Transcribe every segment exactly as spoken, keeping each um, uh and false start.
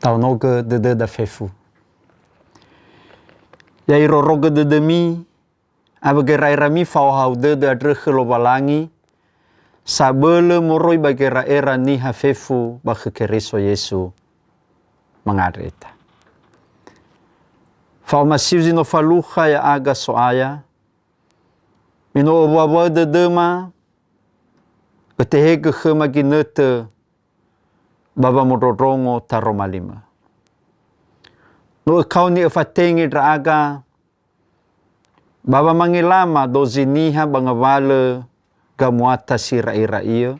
Taonogö dödöda fefu. Ya irorogö dödömi, awö gera'erami fa'ohahau dödö andrö khö Lowalangi, sabölö moroi ba gera'era niha fefu ba khö Keriso Yesu. Mangandrö ita. Fa'omasiu zi no falukha ya'aga So'aya, me no öwuawua'ö dödöma, ötehegö khöma ginötö ba wamondrondrongo taroma limö. No ökaoni öfatenge ndra'aga ba wamangelama dozi niha ba ngawalö gamuata si ra'ira'iö.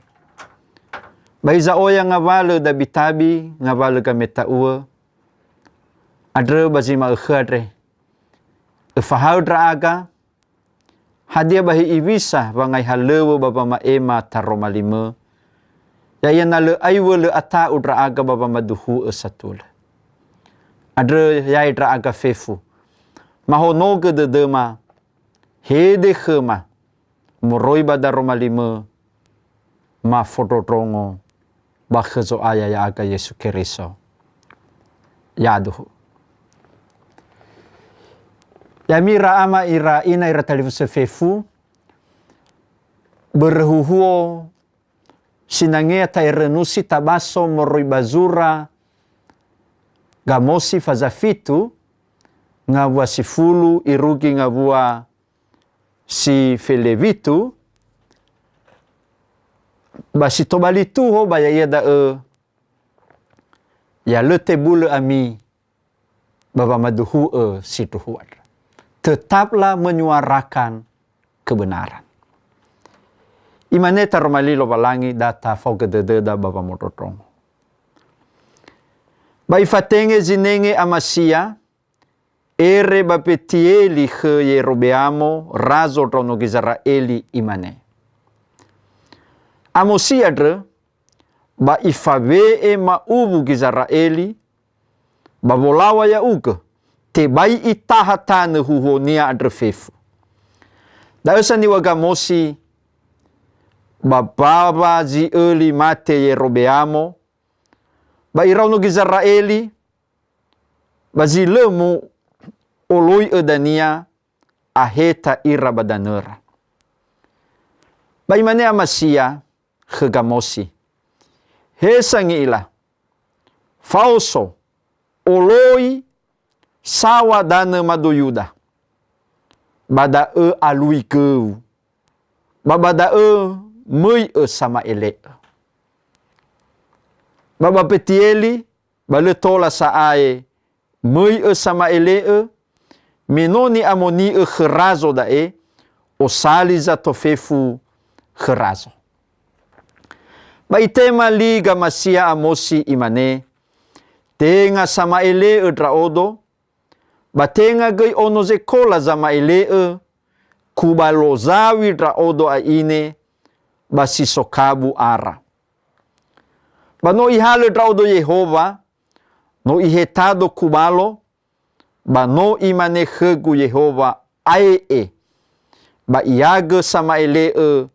Ba hiza oya ngawalö dabitabi, ngawalö gameta'uö. Andrö ba zi ma'ökhö andre. Öfahaö ndra'aga, hadia ba he'iwisa wangai halöŵö ba wama'ema taroma limö, ya'ia na lö aiŵö lö ata'u ndra'aga ba wamaduhu'ö satulö. Andrö yae ndra'aga fefu. Mahonogö dödöma, hede khöma, moroi ba daroma limö, mafondrondrongo ba khö Zo'aya ya'aga Yesu Keriso. Yaduhu. Ya'ami ira ama, ira ina, ira talifusö fefu, börö huhuo sinangea ta'erönusi tabaso moroi ba zura Gamosi faza fitu, ngawua sifulu irugi ngawua si felewitu, ba si tobali tuho ba ya'ia da'ö, ya lö tebulö ami ba wamaduhu'ö sindruhu andrö. Tetaplah menyuarakan kebenaran. Imane taroma li Lowalangi, da tafaogö dödöda ba wamondrondrongo. Ba ifatenge zinenge Amasia, ere ba Betieli khö Yerobeamo, razo ndraono Gizera'eli, imane, Amosi andrö, ba ifawe'e ma'uwu Gizera'eli, ba wolaŵa ya'ugö, tebai itaha tanö huhuonia andrö fefu. Da'ö sa niŵa'ö Gamosi, ba mbaŵa zi öli mate Yerobeamo, ba iraono Gizera'eli, ba zi lö mu'oloi'ö dania aheta ira ba danöra. Ba imane Amasia khö Gamosi, He sangila, faoso, oloi saŵa danö mado Yuda, ba da'ö alui gö-U, ba ba da'ö möi'ö sama'ele'ö. Ba ba Betieli, ba lö tola sa'ae möi'ö sama'ele'ö, me no ni'amoni'ö khö razo da'e, osali zato fefu khö razo. Ba itema li Gamasia Amosi, imane, Tenga sama'ele'ö ndra'odo, ba tenga göi ono zekola zama'ele'ö, kubalo zaw̃i ndra'odo a'ine, ba si so kabu ara. Ba no Ihalö ndra'odo Yehowa, no Ihetado kubalo, ba no Imane khögu Yehowa, Ae'e, ba iagö sama'ele'ö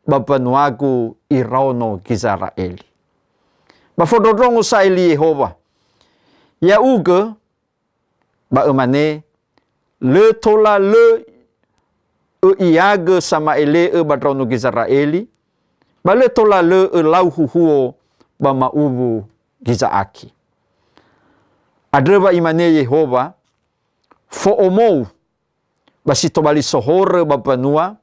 ba mbanuagu iraono Gizera'eli. Ba fondrondrongo sa'ae li Yehowa, Ya'ugö, ba ömane, Lö tola lö ö'iagö sama'ele'ö ba ndraono Gizera'eli, ba lö tola lö ölau huhuo ba ma'uwu Giza'aki. Andrö wa Imane Yehowa, Fo'omou, ba si tobali so horö ba mbanua,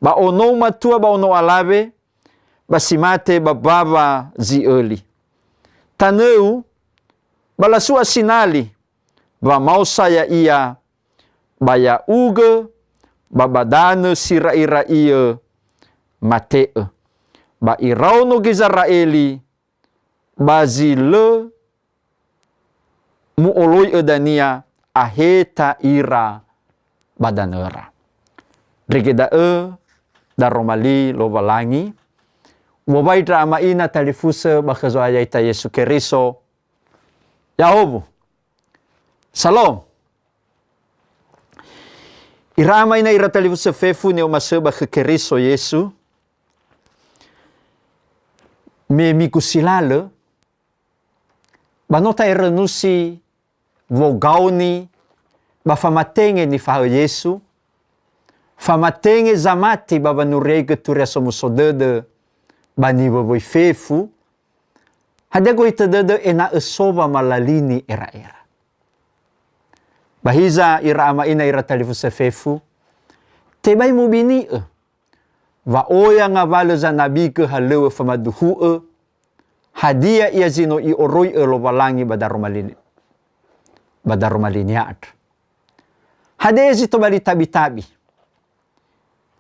ba onou matua ba ono alawe, ba si mate ba mbawa zi öli. Tanö-U, ba lasu'a sinali, wamaosa ya'ia, ba ya'ugö, ba ba danö si ra'ira'iö, mate'ö. Ba iraono Gizera'eli, ba zi lö mu'oloi'ö dania aheta ira ba danöra. Ndrege da'ö daroma li Lowalangi, uŵa'ö ndra ama ina talifusö ba khö Zo'aya ita Yesu Keriso. Ya'ahowu. Salom. Ira ama ina ira talifusö fefu ni'omasi'ö ba khö Keriso Yesu. Me migusilalö, Ba no ta'erönusi wogaoni ba famatenge nifahaö Yesu, famatenge zamati ba wanuriaigö Turia Somuso Dödö ba niwöwöi fefu, hadia gohitö dödö ena'ö so wamalalini era'era. Ba hiza ira ama'ina ira talifusö fefu, tebai mubini'ö, wa oya ngawalö zanabigö halöŵö famaduhu'ö, hadia ia zi no i'oroi'ö Lowalangi ba daroma li-, ba daroma linia andrö. Hadia zi tobali tabi-tabi.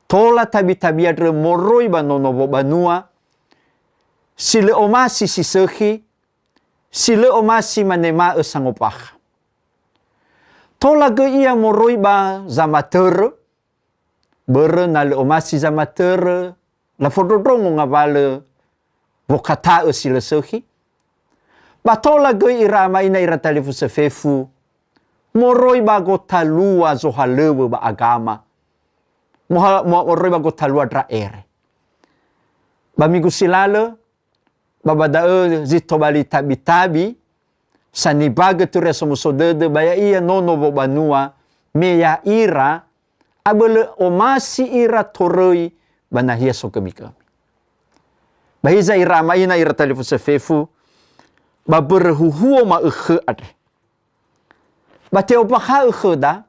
Tola tabi-tabi andrö moroi ba nono wobanua, si lö omasi si sökhi, si lö omasi manema'ö sangombakha. Tola göi ia moroi ba zamatörö, börö na lö omasi zamatörö, lafondrondrongo ngawalö wokata'ö si lö sökhi. Ba tola göi ira ama'ina ira talifusö fefu, moroi ba gotalua zohalöŵö ba agama. Moha-, mo-, moroi ba gotalua ndra ere. Ba minggu si lalö, ba ba da'ö zi tobali tabi-tabi, sanimbagö Turia Somuso Dödö ba ya'ia nono wobanua, me ya'ira abölö omasi ira toröi ba nahia sogömigömi. Ba hiza ira ama'ina ira talifusö fefu, ba börö huhuo ma'ökhö andre. Ba te'ombakha'ö khöda,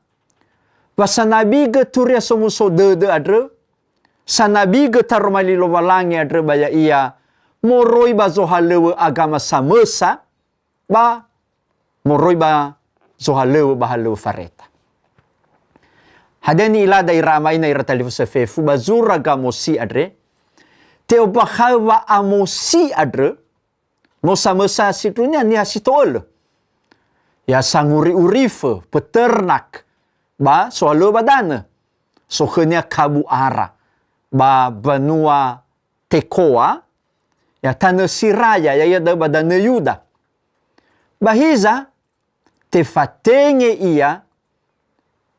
wa sanabigö Turia Somuso Dödö andrö, sanabigö taroma li Lowalangi andrö ba ya'ia moroi ba zohalöŵö agama samösa, ba moroi ba zohalöŵö ba halöŵö fareta. Hadia ni'ilada ira ama'ina ira talifusö fefu ba zura Gamosi andre, te'ombakha'ö wa'amosi andrö, no samösa sindrunia niha si to'ölö. Ya sanguri-urifö, peternak, ba sohalöŵö ba danö. Sokhönia kabu ara, ba banua Tekoa, ya tanö Siraya, ya'ia da'ö ba danö Yuda. Ba hiza, tefatenge ia,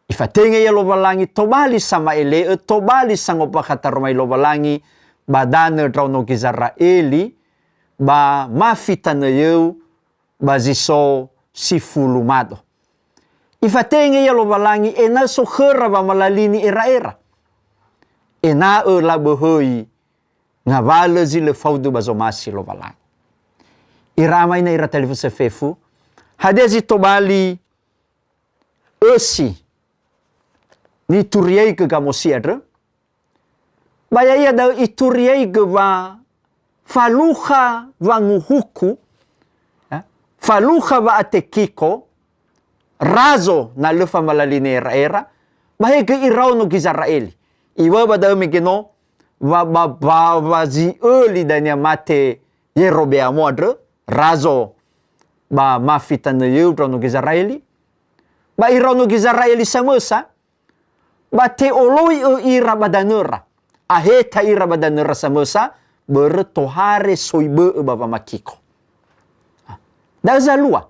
ifatenge ia Lowalangi tobali sama'ele'ö, tobali sangombakha taroma li Lowalangi ba danö ndraono Gizera'eli, ba mafi tanö yöu, ba zi so sifulu mado. Ifatenge ia Lowalangi ena'ö so khöra wamalalini era'era. Ena'ö laböhöi ngawalö zi lö faudu ba zomasi Lowalangi. Ira ama'ina ira talifusö fefu, hadia zi tobali ösi nituriaigö Gamosi andrö? Ba ya'ia da'ö ituriaigö wa falukha wanguhuku, ya, falukha wa'atekiko, razo na lö famalalini era'era, ba he göi iraono Gizera'eli. Iŵa'ö ba da'ö mege no, wa ba, ba, wa zi öli dania mate Yerobeamo andrö, razo ba mafi tanö yöu ndraono Gizera'eli. Ba iraono Gizera'eli samösa, ba te'oloi'ö ira ba danöra. Aheta ira ba danöra samösa, börö tohare soi bö'ö ba wamakiko. Da'ö zalua.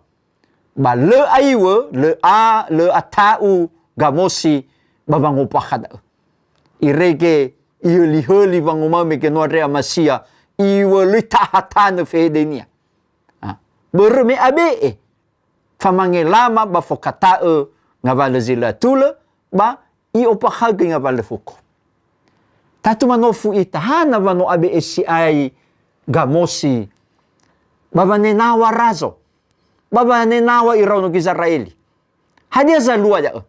Ba lö aiŵö, lö a-, lö ata'u Gamosi ba wangombakha da'ö. Irege ihölihöli wanguma'ö mege no andre amasia, iŵölöi taha tanö fehedenia. Ah, börö me abe'e famangelama ba fokata'ö ngawalö zi lö atulö, ba i'ombakha'ö göi ngawalö huku. Tatu manofu ita, hana wa no abe'e si'ai Gamosi ba wanenaw̃a razo, ba wanenaw̃a iraono Gizera'eli. Hadia zalua da'ö?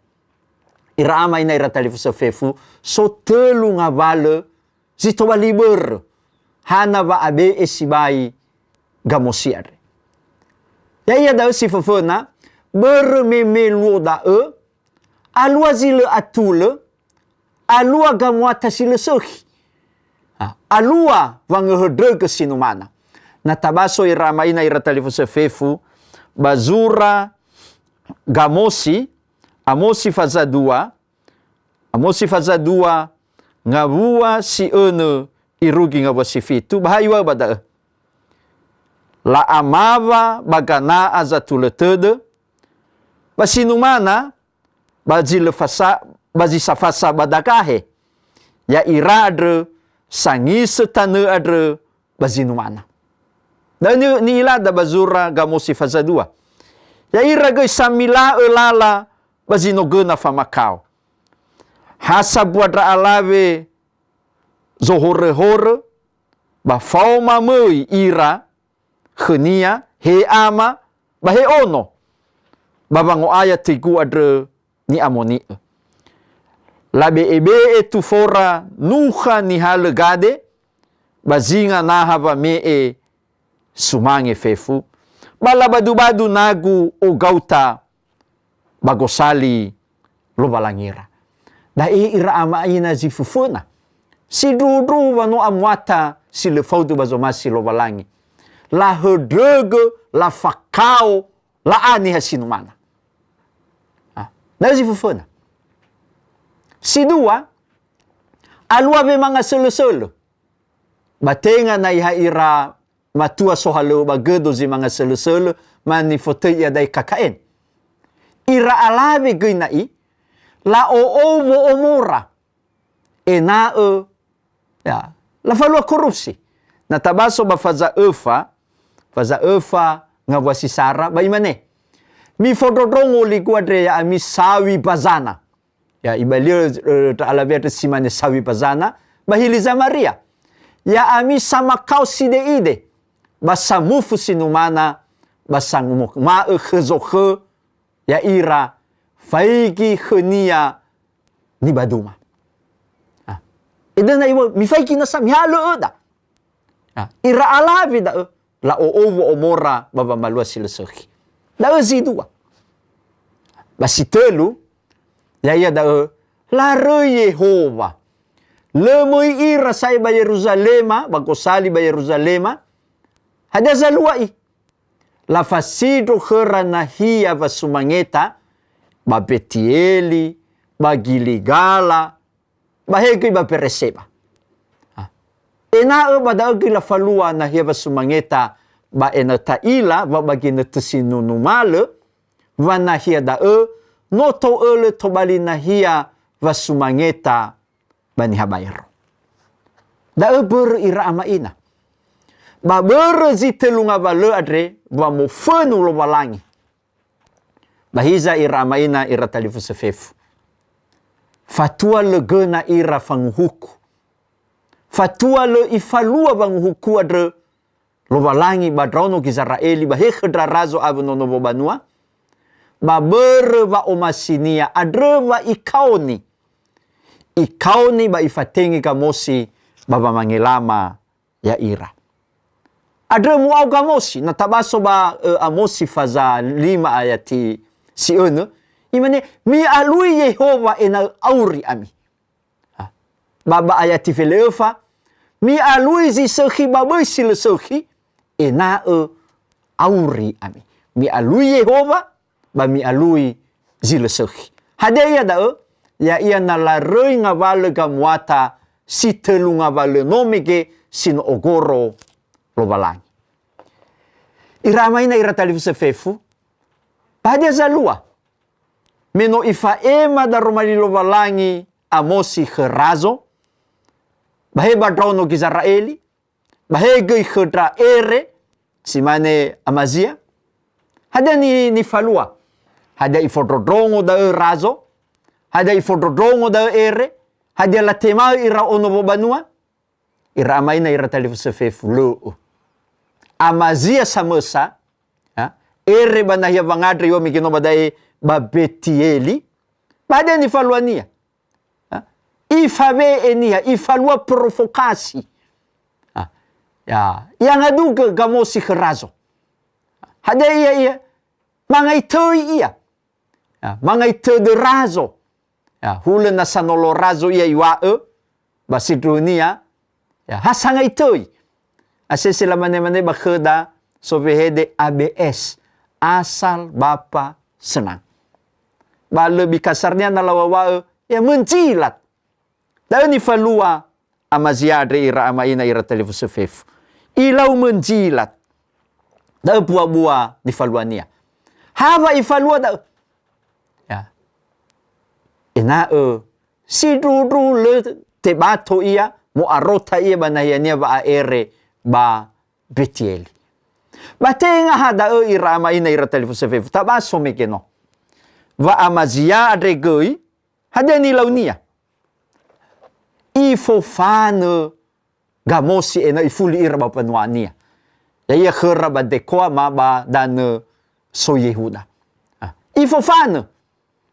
Ira ama'ina ira talifusö fefu, so tölu ngawalö zi tobali börö, hana wa abe'e sibai Gamosi andre. Ya'ia da'ö si föföna, börö me me luo da'ö, alua zi lö atulö, alua gamuata si lö sökhi. Ha, alua wangöhöndrögö sinumana. Na tabaso ira ama'ina ira talifusö fefu, ba zura Gamosi, Amosi faza dua, Amosi faza dua, ngawua si önö irugi ngawua si fitu, ba ha iŵa'ö ba da'ö. La'amawa ba gana'a zatulö tödö, ba sinumana ba zi lö fasa-, ba zi safasa ba dagahe. Ya'ira andrö sangisö tanö andrö ba zinumana. Da'ö ni-, ni'ilada ba zura Gamosi faza dua. Ya'ira göi samila'ö lala ba zi no göna famakao. Ha sambua ndra alawe zohoröhorö, ba faoma möi ira khönia, he ama, ba he ono, ba wango'aya töigu andrö ni'amoni'ö. Labe'ebe'e tufora nukha nihalö gade, ba zinga naha wame'e sumange fefu, ba labadubadu nagu ogauta ba gosali Lowalangira. Da'e ira ama ina zi föföna. Sindruhundruhu wa no amuata si lö faudu ba zomasi Lowalangi. Lahöndrögö, lafakao, la'a niha si numana. Ah, da'ö zi föföna. Si dua, alua wemanga sölö-sölö. Ba tenga na iha ira matua sohalöŵö ba gödo zi manga sölö-sölö, ma nifotöi iada'e K K N. Ira alawe göi na'i, la'o'ou wo'omora, ena'ö, ya, lafalua korupsi. Na tabaso ba faza öfa, faza öfa ngawua si sara, ba imane, "Mifondrondrongo ligu andre ya'ami sawi bazana." Ya, ibali'ö, eh, ndra alawe andrö si mane sawi bazana, ba hili Zamaria. "Ya'ami samakao side'ide, ba samufu si numana, ba sanguma'ö khö zokhö, ya'ira faigi khönia nibaduma." Ah. Edöna iŵa'ö, "Mifaigi nasa, mihalö öda." Ah, ira alawe da'ö, la'o'ou wo'omora ba wamalua si lö sökhi. Da'ö zi dua. Ba si tölu, ya'ia da'ö, laröi Yehowa. Lö möi ira sa'ae ba Yeruzalema, ba gosali ba Yeruzalema. Hadia zalua'i? Lafasindro khöra nahia wasumangeta ba Betieli, ba Giligala, ba he göi ba Bereseba. Ha. Ena'ö ba da'ö göi lafalua nahia wasumangeta ba ena'ö ta'ila wa ba ginötö si numalö, wa nahia da'ö no to'ölö tobali nahia wasumangeta ba niha baero. Da'ö börö ira ama ina. Ba börö zi tölu ngawalö andre wa mofönu Lowalangi. Ba hiza ira ama ina ira talifusö fefu. Fatua lö göna ira fanguhuku. Fatua lö ifalua wanguhuku andrö Lowalangi ba ndraono Gizera'eli ba he khö ndra razo awö nono wobanua, ba börö wa'omasinia andrö wa ikaoni. Ikaoni ba ifatenge Gamosi ba wamangelama ya'ira. Andrö mu'ao Gamosi, na tabaso ba, ö, Amosi faza lima ayati si önö, imane, "Mi'alui Yehowa ena'ö auri ami." Ha. Ba, ba ayati fele'öfa, "Mi'alui zi sökhi ba böi si lö sökhi, ena'ö auri ami." Mi'alui Yehowa, ba mi'alui zi lö sökhi. Hadia ia da'ö? Ya'ia na laröi ngawalö gamuata si tölu ngawalö no mege si no ogoro Lowalangi. Ira ama ina ira talifusö fefu, ba hadia zalua? Me no ifa'ema daroma li Lowalangi Amosi khö razo, ba he ba ndraono Gizera'eli, ba he göi khö ndra ere, si mane Amazia. Hadia ni-, nifalua? Hadia ifondrondrongo da'ö razo? Hadia ifondrondrongo da'ö ere? Hadia latema'ö ira ono wobanua? Ira ama ina ira talifusö fefu, lö'ö. Amazia samösa, ya, ere ba nahia wangandrö iŵa'ö mege no ba da'e ba Betieli, ba hadia nifaluania? Ha? Ifawe'e niha, ifalua provokasi. Ha? Ya, iyangadugö Gamosi khö razo. Hadia ia, ia? Mangai töi ia. Ya, mangai tödö razo. Ya, hulö na sanolo razo ia iŵa'ö, ba sindruhunia, ya, ha sangai töi. Asese lamane-mane ba khöda, so wehede A B S, asal Bapa Senang. Ba lebih kasarnya na lawawa'ö, ya, menjilat. Da'ö nifalua Amazia andre ira ama ina ira talifusö fefu. Ilau menjilat. Da'ö bua-bua nifaluania. Ha wa ifalua da'ö? Ya. Ena'ö sindruhundruhu lö tebato ia, mo'arota ia ba nahiania wa'a'ere ba Betieli. Ba tenga ha da'ö ira ama ina ira talifusö fefu, tabaso mege no. Wa Amazia andre göi, hadia nilaunia? Ifofanö Gamosi ena'ö ifuli ira ba mbanuania. Ya'ia khöra ba Dekoa ma ba danö soi Yehuda. Ah, ifofanö.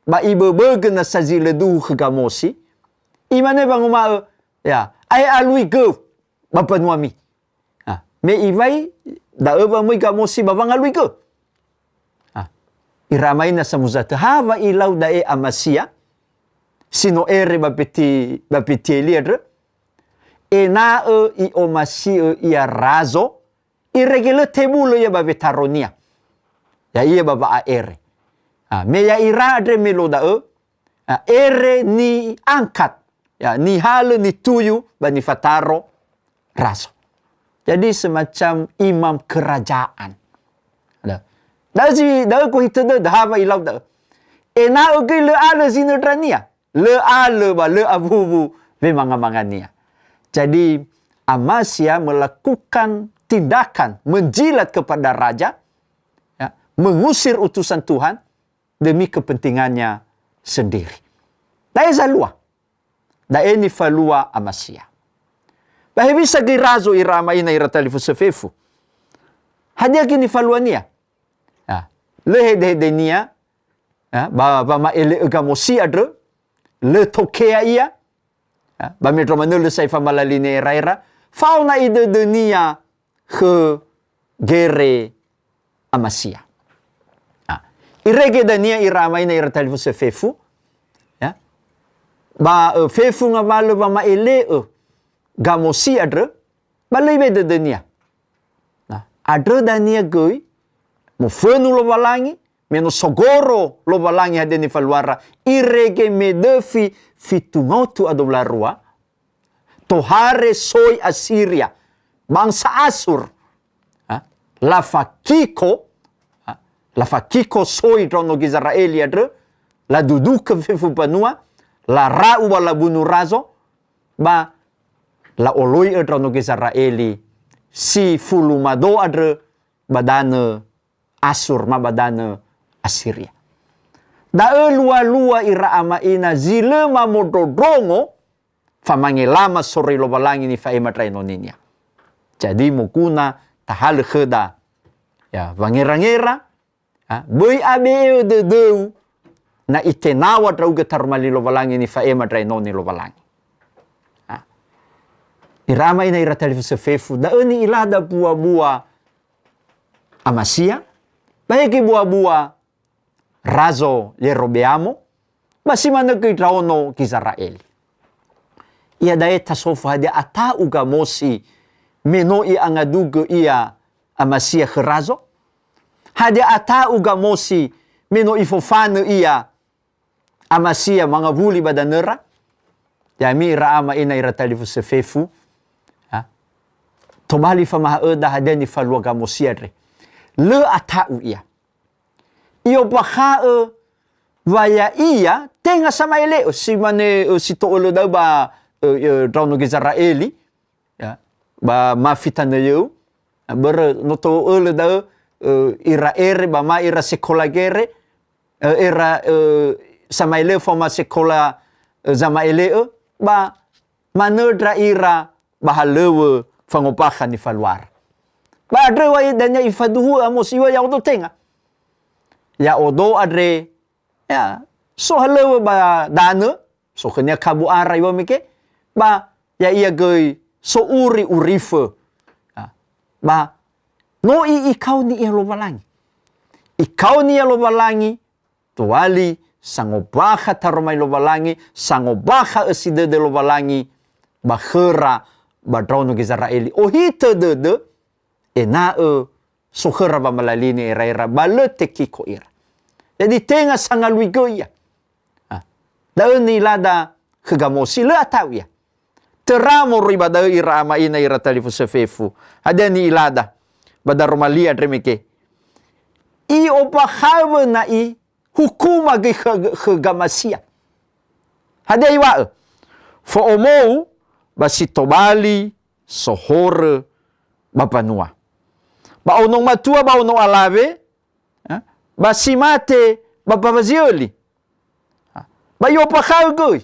Ba iböbögö nasa zi lö duhu khö Gamosi. Imane wanguma'ö, ya, ae alui gö ba mbanuami. Ah, me iŵa'ö da'ö wamöi Gamosi ba wangalui gö. Ah, ira ama ina samuzatö, ha wa ilau da'e Amasia, si no ere ba Beti-, ba Betieli andrö, ena'ö i'omasi'ö ia razo, irege lö tebulö ia ba wetaronia. Ya'ia ba wa'a'ere. Ah, me ya'ira andre me luo da'ö, ah, ere niangkat, ya, nihalö, nituyu, ba nifataro razo. Jadi semacam imam kerajaan. Ada. Da'ö zi, da'ö gohi tödöda, ha wa ilau da'ö. Ena'ö göi lö alö zinödrania. Lö alö ba lö awuwu wemanga-mangania. Jadi, Amasia melakukan tindakan menjilat kepada raja, ya, mengusir utusan Tuhan demi kepentingannya sendiri. Da'e zalua. Da'e nifalua Amasia. Ba hewisa göi razo ira ama ina ira talifusö fefu? Hadia göi nifaluania? Ya, lö hedehedenia, ya, ba, ba wama'ele'ö Gamosi andrö, lö tokea ia, ya, ba me ndra manö lö sa'ae famalaline eraera, faona'i dödönia khö gere Amasia. Ah, irege dania ira ama ina ira talifusö fefu, ya, ba, ö, fefu ngawalö wama'ele'ö Gamosi andrö, ba lö iŵa'ö dödönia. Nah, andrö dania göi, mofönu Lowalangi, me no sogoro Lowalangi hadia nifaluara, irege me döfi fitu ngaotu a dua wulu a rua, tohare soi Asiria, bangsa Asur, ha, lafakiko, ha, lafakiko soi ndraono Gizera'eli andrö, ladudukö fefu mbanua, lara'u ba labunu razo, ba la'oloi'ö ndraono Gizera'eli si fulu mado andrö ba danö Asur ma ba danö Asiria. Da'ö lua-lua ira ama ina zi lö mamondrondrongo famangelama soroi Lowalangi nifa'ema ndra enoninia. Jadi moguna tahalö khöda, ya, wangera-ngera, Ha, böi abe'e'ö dödöu na itenaw̃a ndra'ugö taroma li Lowalangi nifa'ema ndra enoni Lowalangi. Ha. Ira ama ina ira talifusö fefu, da'ö ni'ilada bua-bua Amasia, ba he göi bua-bua Razo Yerobeamo, ba si manö göi ndraono Gizera'eli. Iada'e tasofo hadia ata'u Gamosi me no i'angadugö ia Amasia khö razo? Hadia ata'u Gamosi me no ifofanö ia Amasia mangawuli ba danöra? Ya'ami ira ama ina ira talifusö fefu, ha? Tobali famaha'öda hadia nifalua Gamosi andre. Lö ata'u ia. I'ombakha'ö wa ya'ia tenga sama'ele'ö, si mane, ö, si to'ölö da'ö ba, ö, ö, ndraono Gizera'eli, ya, ba mafi tanö yöu, börö no to'ölö da'ö, ö, ira ere ba ma ira sekola gere, ö, era, ö, sama'ele'ö faoma sekola, ö, zama'ele'ö, ba manö ndra ira ba halöŵö fangombakha nifaluara. Ba andrö wa dania ifaduhu'ö Amos, iŵa'ö ya'odo tenga. Ya'odo andre, ya, so halöŵö ba danö, so khönia kabu ara iŵa'ö mege, ba ya'ia göi so uri urifö. Ya, ba no i-, ikaoni ia Lowalangi. Ikaoni ia Lowalangi, tobali sangombakha taroma li Lowalangi, sangombakha ösi dödö Lowalangi ba khöra ba ndraono Gizera'eli. Ohitö dödö ena'ö so khöra wamalaline eraera ba lö tekiko ira. Jadi tenga sangalui göi ia. Ah, da'ö ni'ilada khö Gamosi, lö ata'u ia. Töra moroi ba da'ö ira ama ina ira talifusö fefu. Hadia ni'ilada ba daroma li andre mege? I'ombakha'ö wöna'i hukuma göi khö, khö Gamasia. Hadia iŵa'ö? Fo'omou ba si tobali sohorö ba mbanua. ba ono matua, ba ono alawe, ha? Ba si mate, ba mbawa ziöli. Ha? Ba i'ombakha'ö göi,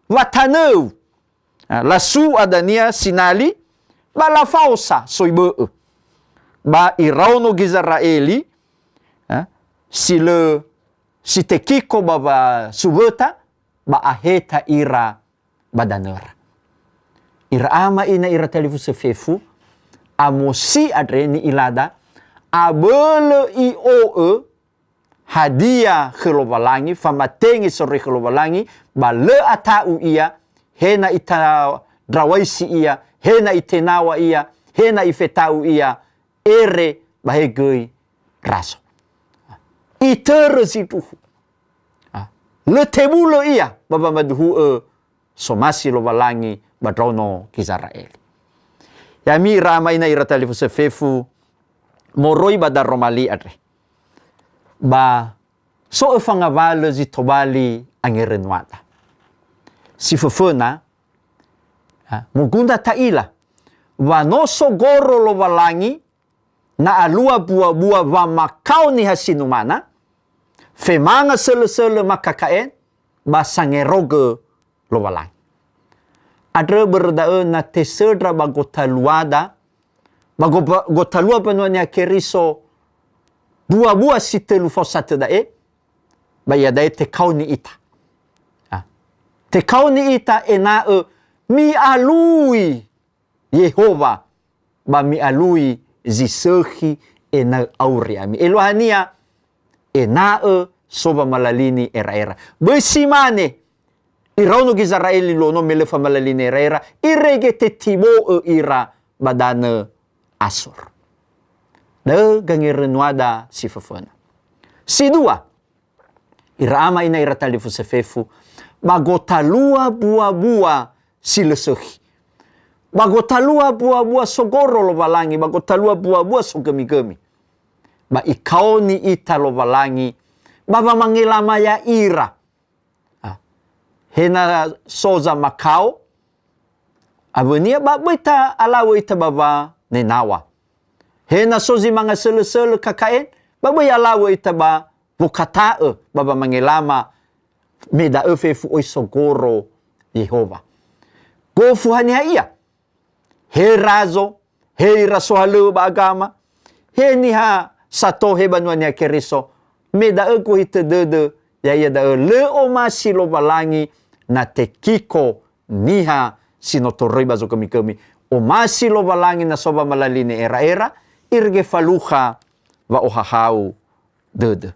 wa tanöu, ha, lasu'a dania sinali, ba lafaosa soi bö'ö. Ba iraono Gizera'eli, ha, si lö, si tekiko ba wasuwöta, ba aheta ira ba danöra. Ira ama ina ira talifusö fefu, Amosi andre ni'ilada, abölö i'o'ö hadia khö Lowalangi, famatenge soroi khö Lowalangi, ba lö ata'u ia, he na itandraw̃aisi ia, he na itenaw̃a ia, he na ifeta'u ia, ere ba he göi razo. Itörö zindruhu. Ah, lö tebulö ia ba wamaduhu'ö somasi Lowalangi ba ndraono Gizera'eli. Ya'ami ira ama ina ira talifusö fefu, moroi ba daroma li andre. Ba so öfa ngawalö zi tobali angerönuada. Si föföna, ha, moguna ta'ila, wa no sogoro Lowalangi, na alua buabua wamakao niha si numana, femanga sölösölö ma K K N, ba sangerogö Lowalangi. Andrö börö da'ö na tesöndra ba gotaluada, ba go-, gotalua mbanua Niha Keriso buabua si tölu faosatö da'e, ba iada'e tekaoni ita. Ah. Tekaoni ita ena'ö mi'alui Yehowa, ba mi'alui zi sökhi ena'ö auri ami. Eluahania, ena'ö so wamalalini era'era. Böi si mane, iraono Gizera'eli luo no me lö famalalini era'era, irege tetibo'ö ira ba danö Asor. Da'ö gangerönuada si föföna. Si dua, ira ama ina ira talifusö fefu, ba gotalua buabua si lö sökhi. Ba gotalua buabua sogoro Lowalangi, ba gotalua buabua sogömigömi. Ba ikaoni ita Lowalangi, ba wamangelama ya'ira. Ah, he na so zamakao, awönia ba böi ta'alawö ita ba wanenaw̃a. He na so zi manga sölösölö K K N, ba böi alawö ita ba wokata'ö ba wamangelama, me da'ö fefu oi sogoro Yehowa. Gofu haniha ia? He razo, he ira sohalöŵö ba agama, he niha sato, he banua Niha Keriso, me da'ö gohitö dödö, ya'ia da'ö lö omasi Lowalangi na tekiko niha si no toröi ba zogömigömi. Omasi Lowalangi na so wamalalini era'era, irege falukha wa'ohahau dödö.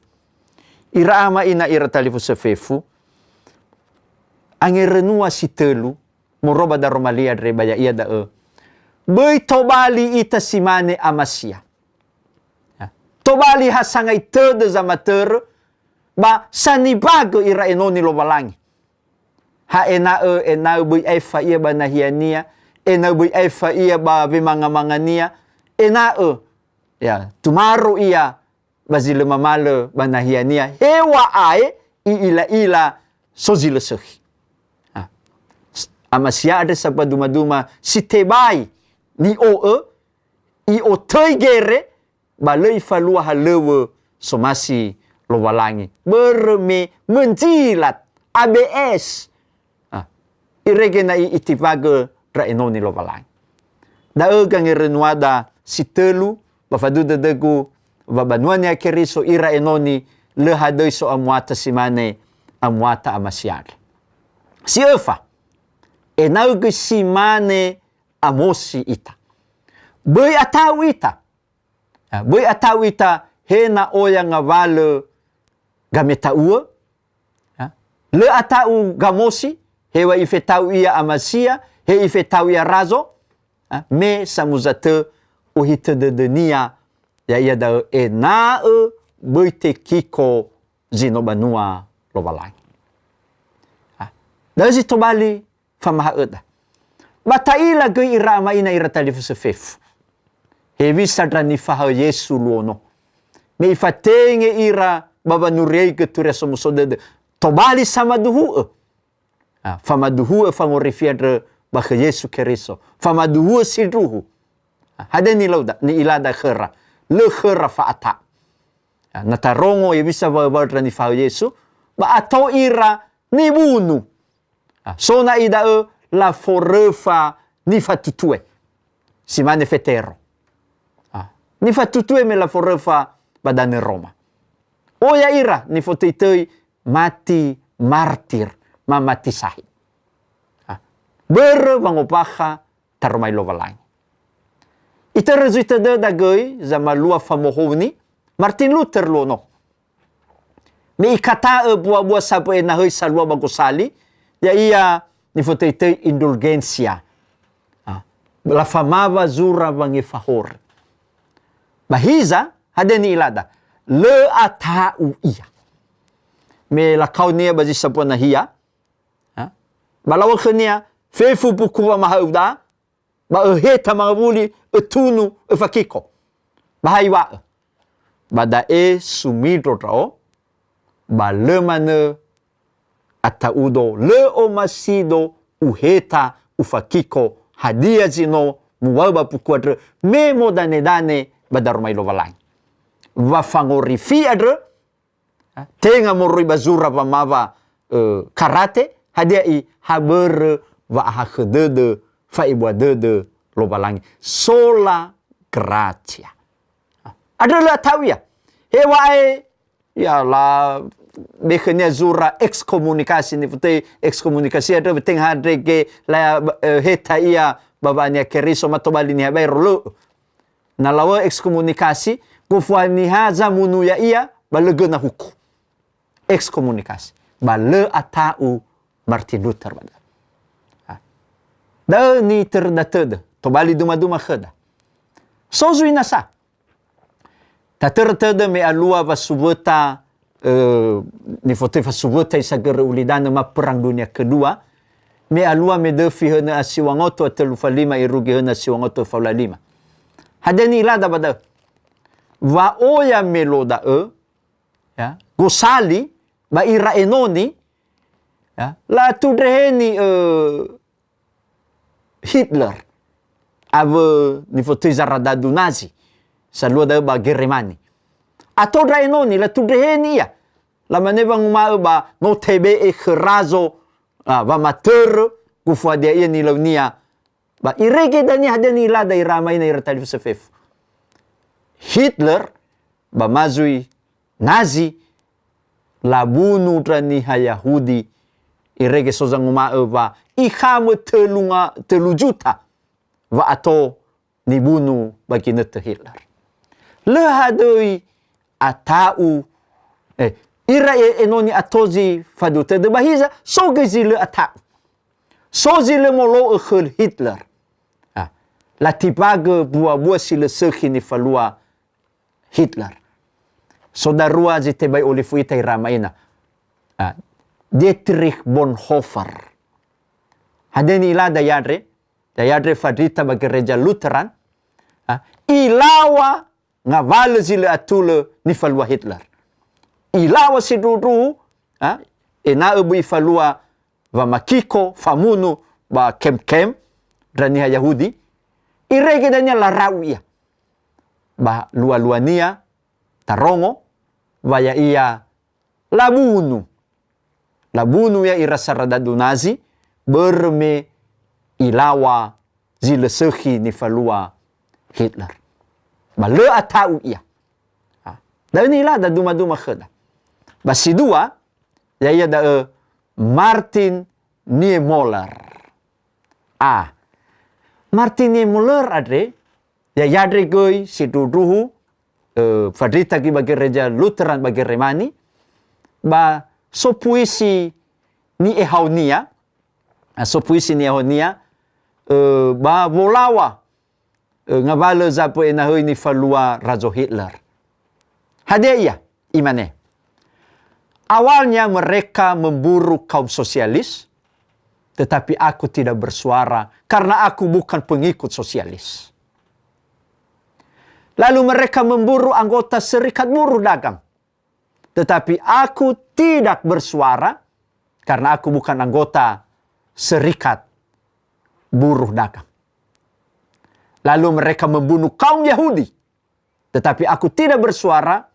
Ira ama ina ira talifusö fefu, angerönua si tölu, moroi ba daroma li andre ba ya'ia da'ö, böi tobali ita si mane Amasia. Ya. Tobali ha sangai tödö zamatörö, ba sanibagö ira enoni Lowalangi. Ha ena'ö, ena'ö böi aefa ia ba nahiania, ena'ö böi aefa ia ba wemangamangania, ena'ö, ya, tumaro ia ba zi lö mamalö ba nahiania, heŵa'ae i'ila'ila so zi lö sökhi. Ah. S-, Amasia andre sambua dumaduma si tebai ni'o'ö, i'otöi gere, ba lö ifalua halöŵö somasi Lowalangi. Börö me menjilat, A B S. Ah, irege na i-, itifagö ndra enoni Lowalangi. Da'ö gangerönuada si tölu, ba faduhu dödögu wa banua Niha Keriso ira enoni lö hadöi so amuata si mane amuata Amasia andre. Si öfa, ena'ö göi si mane Amosi ita. Böi ata'u ita. Ya, böi ata'u ita he na oya ngawalö gameta'uö. Ya. Lö ata'u Gamosi, heŵa'ae ifeta'u ia Amasia, he ifeta'u ia razo. Ya. Me samuza tö ohitö dödönia, ya'ia da'ö ena'ö böi tekiko zi no banua Lowalangi. Ya. Da'ö zi tobali famaha'öda. Ba ta'ila göi ira ama ina ira talifusö fefu. Hewisa ndra nifahaö Yesu luo no. Me ifatenge ira ba wanuriaigö Turia Somuso Dödö. Tobali samaduhu'ö. Ah, famaduhu'ö fangorifi andrö ba khö Yesu Keriso. Famaduhu'ö sindruhu. Ah, hadia nilauda, ni'ilada khöra. lö khöra fa'ata'u. Na tarongo hewisa waö-waö ndra nifahaö Yesu, ba ato ira nibunu. Ah, so na'i da'ö laforöfa nifatutue. Si mane Fetero. Ah, nifatutue me laforöfa ba danö Roma. Oya ira nifotöitöi mati martir, ma mati sahid. Ah, börö wangombakha taromali Lowalangi. Itörö zui tödöda göi zamalua famohouni Martin Luther luo no. Me ikata'ö buabua sambö'e nahöi salua ba gosali, ya'ia nifotöitöi indulgensia. Ah, lafamawa zura wangefa horö. Ba hiza, hadia ni'ilada? Lö ata'u ia. Me lakaonia ba zi sambua nahia, ha? Ba lawö khönia, fefu buku wamahaöu da'a, ba öheta mangawuli, ötunu, öfakiko. Ba ha iŵa'ö, ba da'e sumindro ndra'o, ba lö manö ata'udo, lö omasido, uheta, ufakiko, hadia zi no muŵa'ö ba buku andrö, me modanedane ba daromali Lowalangi. Wa fangorifi andrö, tenga moroi ba zura wamawa, ö, karate, hadia i ha börö wa'ahakhö dödö, fa'ebua dödö Lowalangi. Sola gratia. Andrö lö ata'u ia. Heŵa'ae, ya la, be khönia zura ekskomunikasi, nifotöi ekskomunikasi andrö, tenga ha ndrege la, ö, heta ia ba wa'ania Keriso ma tobali niha baero, lö'ö. Na lawö ekskomunikasi, gofu niha zamunu ya'ia, ba lö göna huku. Ekskomunikasi. Ba lö ata'u Martin Luther ba da'ö. Ha. Da'ö nitöröda tödö, tobali dumaduma khöda. So zui nasa. Tatörö tödö me alua wasuwöta, ö, nifotöi fasuwöta isagörö ulidanö ma Perang Dunia Kedua, me alua me döfi hönö a siŵa ngaotu a tölu fa lima irugi hönö a siŵa ngaotu a falu a lima. Hadia ni'ilada ba da'ö? Wa oya melo da'ö, ya, gosali ba ira enoni, ya, latundreheni, ö, Hitler awö nifotöi zaradadu Nazi, salua da'ö ba Geremani. Ato ndra enoni, latundreheni ia. Lamane wanguma'ö ba no tebe'e khö razo, a, wamatörö, gofu hadia ia nilaunia. Ba irege dania hadia ni'ilada ira ama ina ira talifusö fefu. Hitler ba ma zui Nazi labunu ndra niha Yahudi, irege so zanguma'ö wa ikhamö tölu nga-, tölu juta wa'ato nibunu ba ginötö Hitler. Lö hadöi ata'u, eh, ira e-, enoni ato zi faduhu tödö ba hiza, so göi zi lö ata'u. So zi lö molo'ö khö Hitler. Ah, latimbagö buabua si lö sökhi nifalua Hitler. So darua zi tebai olifu ita ira ama ina. Ah, Dietrich Bonhoeffer. Hadia ni'ilada ya'ia andre? Ya'ia andre fandrita ba gereja Lutheran. Ah, ilaŵa ngawalö zi lö atulö nifalua Hitler. Ilaŵa sindruhundruhu, ah, ena'ö böi ifalua wamakiko, famunu ba kem-kem ndra niha Yahudi, irege dania lara'u ia. Ba lua-luania tarongo wa ya'ia labunu. Labunu ia ira saradadu Nazi, börö me ilaŵa zi lö sökhi nifalua Hitler. Ba lö ata'u ia. Ha. Da'ö ni'ilada dumaduma khöda. Ba si dua, ya'ia da'ö Martin Niemöller. A. Martin Niemöller andre, ya'ia andre göi sindruhundruhu, ö, fandrita göi ba gereja Lutheran ba Geremani, ba so puisi ni'ehaunia, a, so puisi ni'ehaunia, ö, ba wolaŵa, ö, ngawalö zambö'e nahöi nifalua Razo Hitler. Hadia ia? Imane, "Awalnya mereka memburu kaum sosialis, tetapi aku tidak bersuara karena aku bukan pengikut sosialis. Lalu mereka memburu anggota serikat buruh dagang, tetapi aku tidak bersuara karena aku bukan anggota serikat buruh dagang. Lalu mereka membunuh kaum Yahudi, tetapi aku tidak bersuara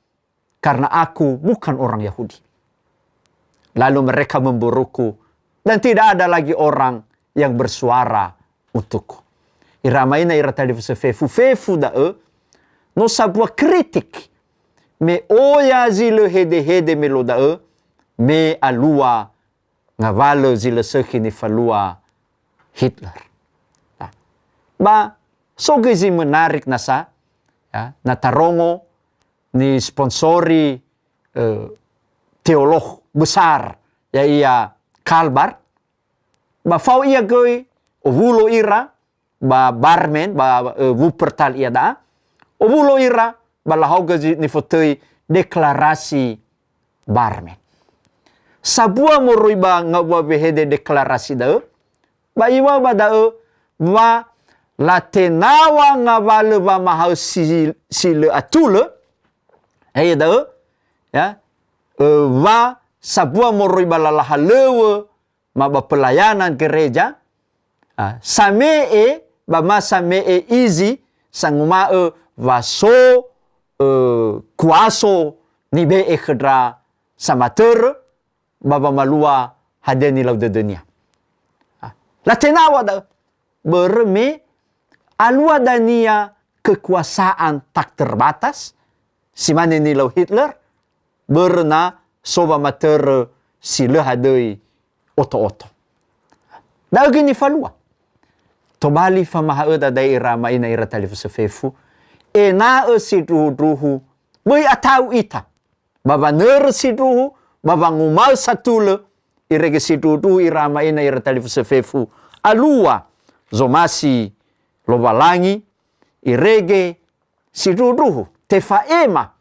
karena aku bukan orang Yahudi. Lalu mereka memburuku, dan tidak ada lagi orang yang bersuara untukku. Ira ama ina ira talifusö fefu, fefu da'ö no sambua kritik me oya zi lö hedehede me luo da'ö, me alua ngawalö zi lö sökhi nifalua Hitler. Nah, ba so göi zi menarik nasa, ya, na tarongo nisponsori, eh, teolog besar, ya'ia Karl Barth. Ba fao ia göi, owulo ira ba Barmen, ba, eh, Wuppertal iada'a. Owulo ira ba lahaogö zi-, nifotöi deklarasi Barmen. Sambua moroi ba ngawua wehede deklarasi da'ö, ba iŵa'ö ba da'ö wa latenaw̃a ngawalö wamahaö si, si lö atulö, eh, da'ö, ya, eh, wa sambua moroi ba lala halöŵö ma ba pelayanan gereja, ah, same'e ba ma same'e izi sanguma'ö wa so, eh, kuaso nibe'e khö ndra samatörö ba wamalua hadia nilau dödönia. Ah, latenaw̃a da'ö. Börö me alua dania kekuasaan tak terbatas, si mane nilau Hitler, börö na so wamatörö si lö hadöi oto-oto. Da'ö göi nifalua. Tobali famahaöda da'e ira ama ina ira talifusö fefu, ena'ö sindruhu-ndruhu böi ata'u ita. Ba wanörö sindruhu, ba wangumaö satulö, irege sindruhu-ndruhu ira ama ina ira talifusö fefu, alua zomasi Lowalangi, irege sindruhu-ndruhu tefa'ema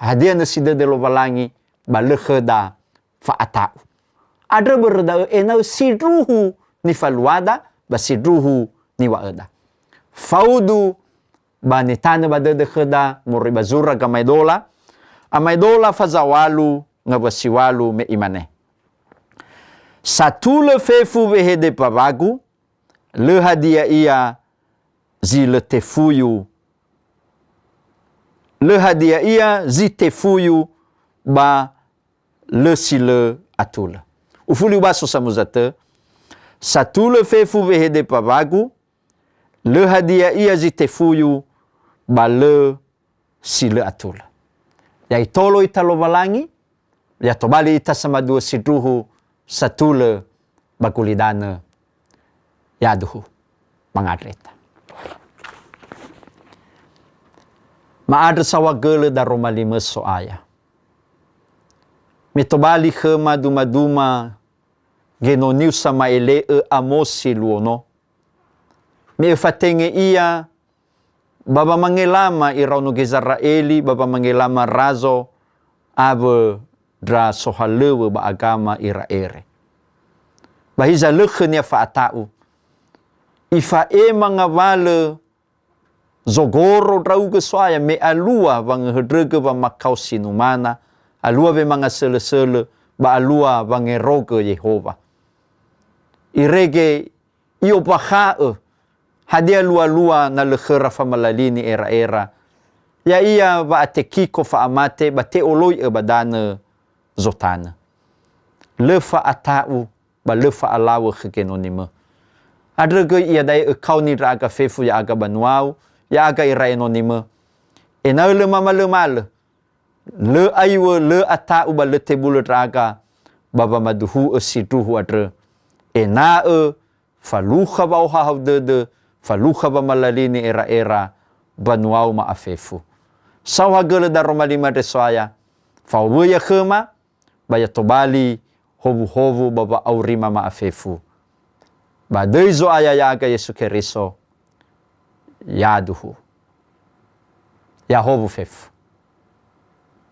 hadia nösi dödö Lowalangi ba lö khöda fa'ata'u. Andrö börö da'ö ena'ö sindruhu nifaluada ba sindruhu niŵa'öda. Faudu ba nitanö ba dödö khöda moroi ba zura Gamaedola, Amaedola faza ŵalu ngawua si ŵalu me imane, satulö fefu wehede mbaŵagu, lö hadia ia zi lö tefuyu, lö hadia ia zi tefuyu ba lö si lö atulö. Ufuli ubaso samuza tö, satulö fefu wehede mbaŵagu, lö hadia ia zi tefuyu ba lö si lö atulö. Ya itolo ita Lowalangi, ya tobali ita samaduo sindruhu satulö ba gulidanö. Yaduhu, mangandrö ita. Ma'andrö saohagölö daroma limö So'aya. Me tobali khöma duma-duma genoniu sama'ele'ö Amosi luo no, me öfatenge ia ba wamangelama iraono Gizera'eli, ba wamangelama razo awö ndra sohalöŵö ba agama ira ere. Ba hiza lö khönia fa'ata'u. Ifa'ema ngawalö zogoro ndra'ugö So'aya me alua wangöhöndrögö wamakao si numana, alua wemanga sölösölö, ba alua wangerogö Yehowa. Irege i'ombakha'ö hadia lualua na lö khöra famalalini era'era, ya'ia wa'atekiko fa'amate ba te'oloi'ö ba danö Zotanö. Lö fa'ata'u ba lö fa'alawö khö genonimö. Andrö göi iada'e ökaoni ndra'aga fefu ya'aga banuau, ya'aga ira enonimö. Ena'ö lö mamalömalö, lö aiŵö, lö ata'u ba lö tebulö ndra'aga ba wamaduhu'ö sindruhu andrö, ena'ö falukha wa'ohahau dödö, falukha wamalalini era'era banuau ma'afefu. Saohagölö daroma limö andre So'aya, fao wöiya khöma, ba ya tobali howuhowu ba wa'aurima ma'afefu. Ba döi Zo'aya ya'aga Yesu Keriso, yaduhu. Yahowu fefu.